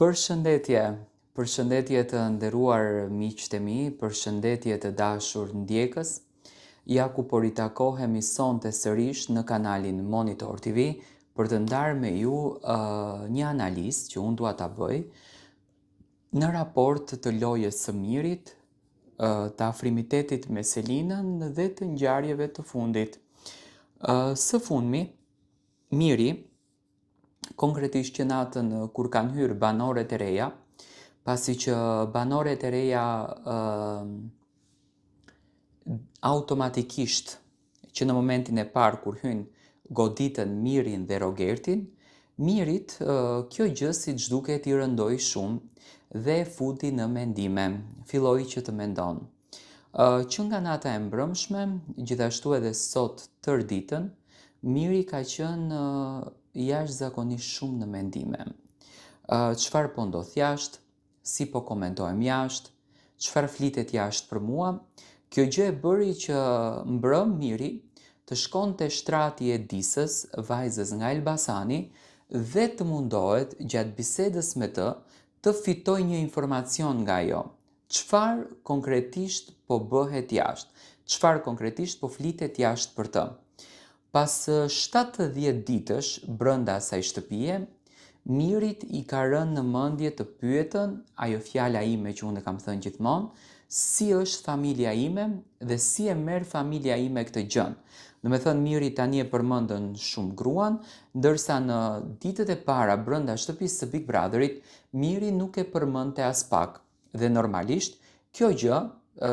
Përshëndetje, përshëndetje të nderuar miqtë e mi, përshëndetje të dashur ndjekës. Ja ku po ritakohemi sonte sërish në kanalin Monitor TV për të ndarë me ju uh, një analizë që unë dua ta bëj në raport të lojës së Mirit, uh, të afrimitetit me Selinën dhe të ngjarjeve të fundit. Uh, së fundmi, Miri konkretisht që natën kur kanë hyrë banoret e reja, pasi që banoret e reja uh, automatikisht që në momentin e parë kur hynë goditën Mirin dhe Rogertin, Mirit uh, kjo gjë siç duket i rëndoi shumë dhe e futi në mendime, filloi që të mendon. Uh, që nga nata e mbrëmshme, gjithashtu edhe sot tërë ditën, Miri ka qenë uh, jashtëzakonisht shumë në mendime. Uh, çfarë po ndodh jashtë, si po komentohem jashtë, çfarë flitet jashtë për mua, kjo gjë e bëri që mbrëm Miri të shkonte te shtrati i Edisës, vajzës nga Elbasani, dhe të mundohet gjatë bisedës me të të fitojë një informacion nga ajo. Çfarë konkretisht po bëhet jashtë? Çfarë konkretisht po flitet jashtë për të? Pas 70 ditësh brenda asaj shtëpie, Mirit i ka rënë në mendje të pyetën, ajo fjala ime që unë e kam thënë gjithmonë, si është familja ime dhe si e merr familja ime këtë gjënë. Domethënë Miri tani e përmendën shumë gruan, ndërsa në ditët e para brenda shtëpisë së Big Brotherit, Miri nuk e përmendte aspak. Dhe normalisht, kjo gjë,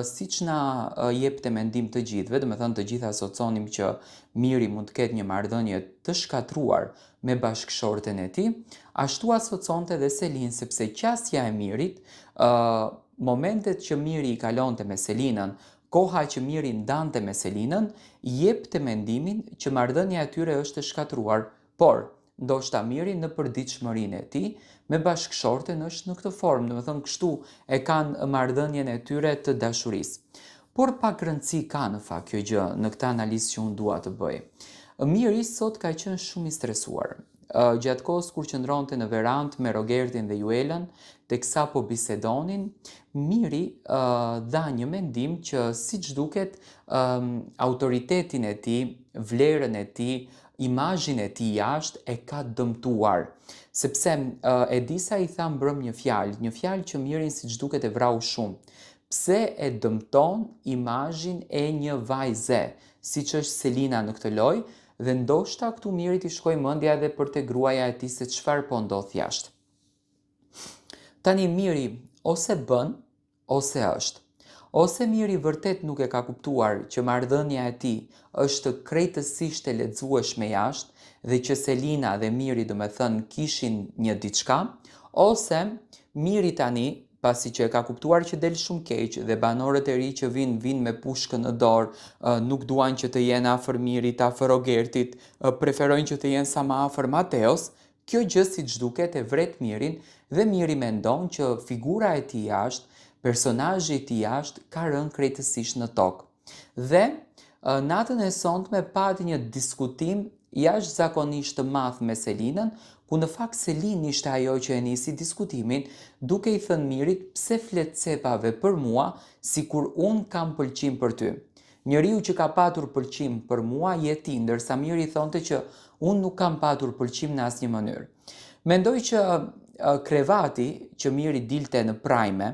siç na jepte mendim të gjithëve, domethënë të gjithë asoconim që Miri mund të ketë një marrëdhënie të shkatërruar me bashkëshorten e tij, ashtu asoconte dhe Selin, sepse qasja e Mirit, ë momentet që Miri i kalonte me Selinën, koha që Miri ndante me Selinën, jepte mendimin që marrëdhënia e tyre është e shkatërruar. Por, Ndoshta Miri në përditshmërinë e tij me bashkëshorten është në këtë formë, domethënë kështu e kanë marrëdhënien e tyre të dashurisë. Por pak rëndësi ka në fakt kjo gjë në këtë analizë që unë dua të bëj. Miri sot ka qenë shumë i stresuar. Gjatë kohës kur qëndronte në verandë me Rogertin dhe Juelën, teksa po bisedonin, Miri dha një mendim që siç duket autoritetin e tij, vlerën e tij, imazhin e tij jashtë e ka dëmtuar. Sepse Edisa i tha mbrëm një fjalë, një fjalë që Mirin siç duket e vrau shumë. Pse e dëmton imazhin e një vajze, siç është Selina në këtë lojë, dhe ndoshta këtu Mirit i shkoi mendja edhe për te gruaja e tij se çfarë po ndodh jashtë. Tani Miri ose bën Ose është. Ose Miri vërtet nuk e ka kuptuar që marrëdhënia e tij është krejtësisht e lexueshme jashtë dhe që Selina dhe Miri domethënë kishin një diçka, ose Miri tani, pasi që e ka kuptuar që del shumë keq dhe banorët e ri që vijnë vijnë me pushkën në dorë, nuk duan që të jenë afër Mirit, afër Rogertit, preferojnë që të jenë sa më afër Mateos, Kjo gjë siç duket e vret Mirin dhe Miri mendon që figura e tij jashtë, personazhi i tij jashtë ka rënë krejtësisht në tokë. Dhe natën e sontme pati një diskutim jashtëzakonisht të madh me Selinën, ku në fakt Selin ishte ajo që e nisi diskutimin, duke i thënë Mirit pse flet cepave për mua sikur unë kam pëlqim për ty. Njeriu që ka patur pëlqim për mua je ti, ndërsa Miri thonte që unë nuk kam patur pëlqim në asnjë mënyrë. Mendoj që krevati që Miri dilte në prime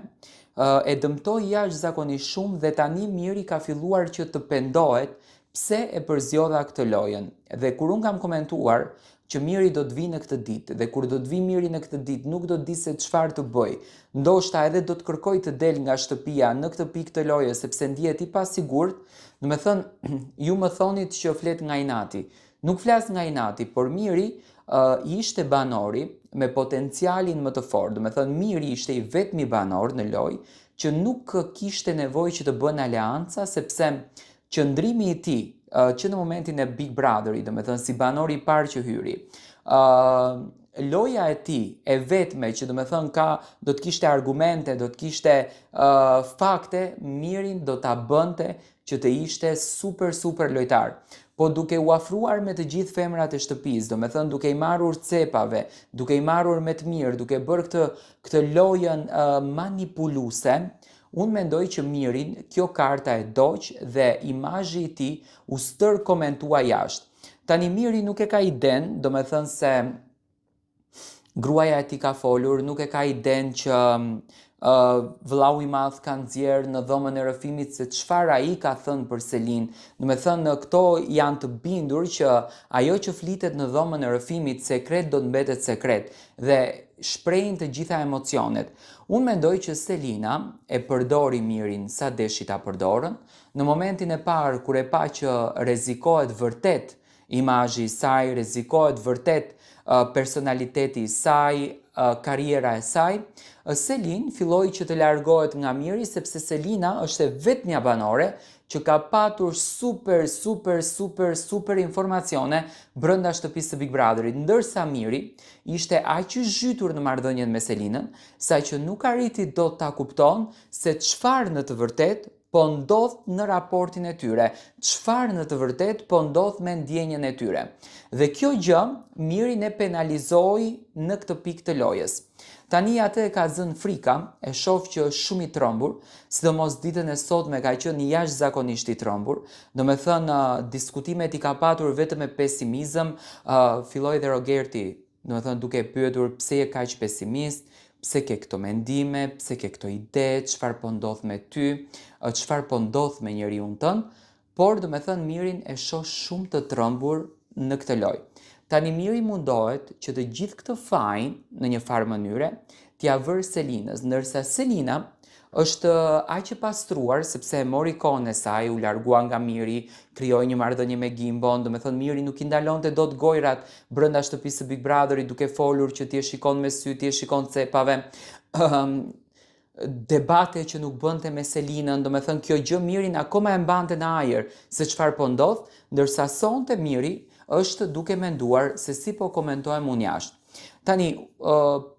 e dëmtoi jashtëzakonisht shumë dhe tani Miri ka filluar që të pendohet pse e përzgjodha këtë lojën. Dhe kur unë kam komentuar që Miri do të vijë në këtë ditë dhe kur do të vijë Miri në këtë ditë nuk do të di se çfarë të bëjë. Ndoshta edhe do të kërkojë të del nga shtëpia në këtë pikë të lojës sepse ndihet i pasigurt, domethënë ju më thonit që flet nga inati. Nuk flas nga inati, por Miri uh, ishte banori me potencialin më të fortë. Domethënë Miri ishte i vetmi banor në lojë që nuk kishte nevojë që të bën aleanca sepse Qëndrimi i tij që në momentin e Big Brotherit, domethënë si banori i parë që hyri, ë loja e tij e vetme që domethënë ka do të kishte argumente, do të kishte uh, fakte, Mirin do ta bënte që të ishte super super lojtar. Po duke u afruar me të gjithë femrat e shtëpisë, domethënë duke i marrur cepave, duke i marrur me të mirë, duke bërë këtë këtë lojën uh, manipuluese, unë mendoj që Mirin kjo karta e dogj dhe imazhi i tij u stërkomentua jashtë. Tani Miri nuk e ka idenë, domethënë se gruaja e tij ka folur, nuk e ka idenë që uh, vëllau i madh ka nxjerrë në dhomën e rrëfimit se çfarë ai ka thënë për Selin. Domethënë këto janë të bindur që ajo që flitet në dhomën e rrëfimit sekret do të mbetet sekret dhe shprehin të gjitha emocionet. Unë mendoj që Selina e përdori Mirin sa deshi ta përdorën. Në momentin e parë kur e pa që rrezikohet vërtet imazhi i saj, rrezikohet vërtet personaliteti i saj, karriera e saj, Selin filloi që të largohet nga Miri sepse Selina është e vetmja banore që ka patur super super super super informacione brenda shtëpisë së Big Brotherit, ndërsa Miri ishte aq i zhytur në marrëdhënien me Selinën, saqë nuk arriti dot ta kupton se çfarë në të vërtetë po ndodh në raportin e tyre, çfarë në të vërtetë po ndodh me ndjenjën e tyre. Dhe kjo gjë Mirin e penalizoi në këtë pikë të lojës. Tani atë e ka zënë frika, e shoh që është shumë i trembur, sidomos ditën e sotme ka qenë jashtëzakonisht i trembur, domethënë diskutimet i ka patur vetëm me pesimizëm, filloi dhe Rogerti Domethënë duke e pyetur pse je kaq pesimist, pse ke këto mendime, pse ke këto ide, çfarë po ndodh me ty, çfarë po ndodh me njeriun tënd, por domethënë Mirin e shoh shumë të trembur në këtë lojë. Tani Miri mundohet që të gjithë këtë fajin në një farë mënyre t'ia vërë Selinës, ndërsa Selina është aq e pastruar sepse e mori kohën e saj, u largua nga Miri, krijoi një marrëdhënie me Gimbon, domethënë Miri nuk i ndalonte dot gojrat brenda shtëpisë së Big Brotherit duke folur që ti e shikon me sy, ti e shikon cepave. Debate që nuk bënte me Selinën, domethënë kjo gjë Mirin akoma e mbante në ajër se çfarë po ndodh, ndërsa sonte Miri është duke menduar se si po komentohem unë jashtë. Tani,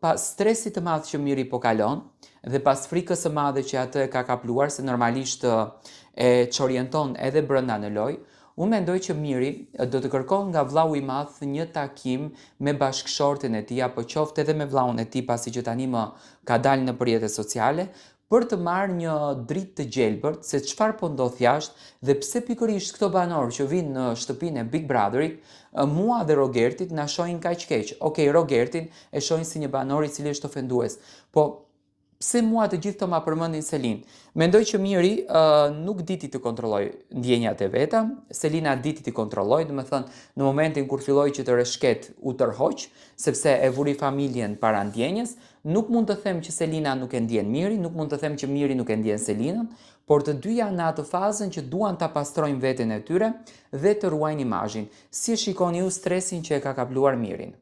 pas stresit të madh që Miri po kalon dhe pas frikës së madhe që atë e ka kapluar se normalisht e çorienton edhe brenda në lojë, unë mendoj që Miri do të kërkon nga vllau i madh një takim me bashkëshorten e tij apo qoftë edhe me vllaun e tij pasi që tani më ka dalë nëpër rrjete sociale për të marrë një dritë të gjelbërt se çfarë po ndodh jashtë dhe pse pikërisht këto banorë që vijnë në shtëpinë e Big Brotherit, mua dhe Rogertit na shohin kaq keq. Okej, Rogertin e shohin si një banor i cili është ofendues, po pse mua të gjithë të ma përmendin Selin? Mendoj që Miri uh, nuk diti të kontrollojë ndjenjat e veta, Selina diti t'i kontrollojë, domethënë në momentin kur filloi që të rrëshqet u tërhoq, sepse e vuri familjen para ndjenjës, Nuk mund të them që Selina nuk e ndjen Mirin, nuk mund të them që Miri nuk e ndjen Selinën, por të dy janë në atë fazën që duan ta pastrojnë veten e tyre dhe të ruajnë imazhin. Si e shikoni ju stresin që e ka kapluar Mirin?